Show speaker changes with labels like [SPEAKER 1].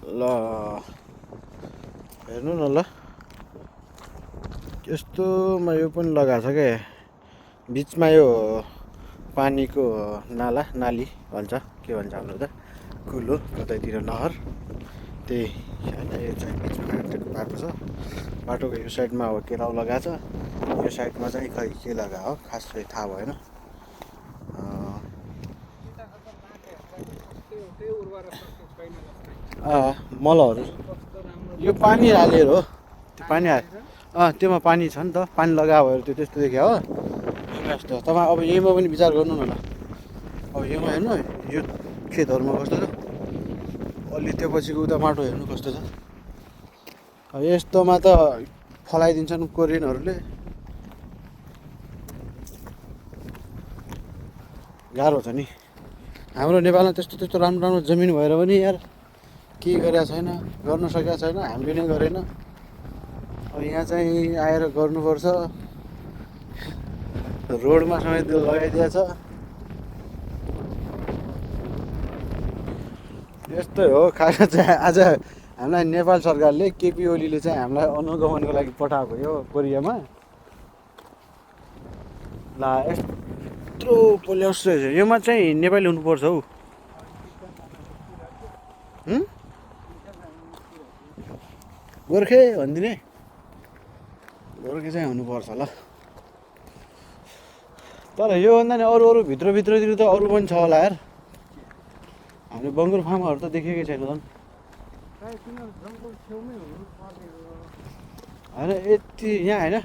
[SPEAKER 1] ल हेर्नु न ल यस्तोमा यो पनि लगाएको छ क्या बिचमा यो पानीको नाला नाली भन्छ के भन्छ हाम्रो त कुलो कतैतिर नहर त्यही होइन यो चाहिँ बिचमा काटेको बाटो छ बाटोको यो साइडमा अब केराउ लगाएको छ यो साइडमा चाहिँ खै के लगायो हो खास चाहिँ थाहा भएन मलहरू यो पानी हालेर हो त्यो पानी त्योमा पानी छ नि त पानी लगायो भएर त्यो त्यस्तो देखियो हो यस्तो तपाईँ अब यहीमा पनि विचार गर्नु न ल अब यहीमा हेर्नु यो खेतहरूमा कस्तो छ अलि त्यो पछिको उता माटो हेर्नु कस्तो छ अब यस्तोमा त फलाइदिन्छन् कोरियनहरूले गाह्रो छ नि हाम्रो नेपालमा त्यस्तो त्यस्तो राम्रो राम्रो जमिन भएर पनि यार केही गरेको छैन गर्न सकेको छैन हामीले नै गरेन अब यहाँ चाहिँ आएर गर्नुपर्छ रोडमा समेत लगाइदिएको छ यस्तै हो खास चाहिँ आज हामीलाई नेपाल सरकारले केपी ओलीले चाहिँ हामीलाई अनुगमनको लागि पठाएको यो कोरियामा ला यत्रो पोल्योस रहेछ योमा चाहिँ नेपाली हुनुपर्छ हौ गोर्खे भनिदिने गोर्खे चाहिँ हुनुपर्छ ल तर योभन्दा नि अरू अरू भित्रतिर त अरू पनि छ होला यार हामीले बङ्गुर फार्महरू त देखेकै छैन झन् होइन यति यहाँ होइन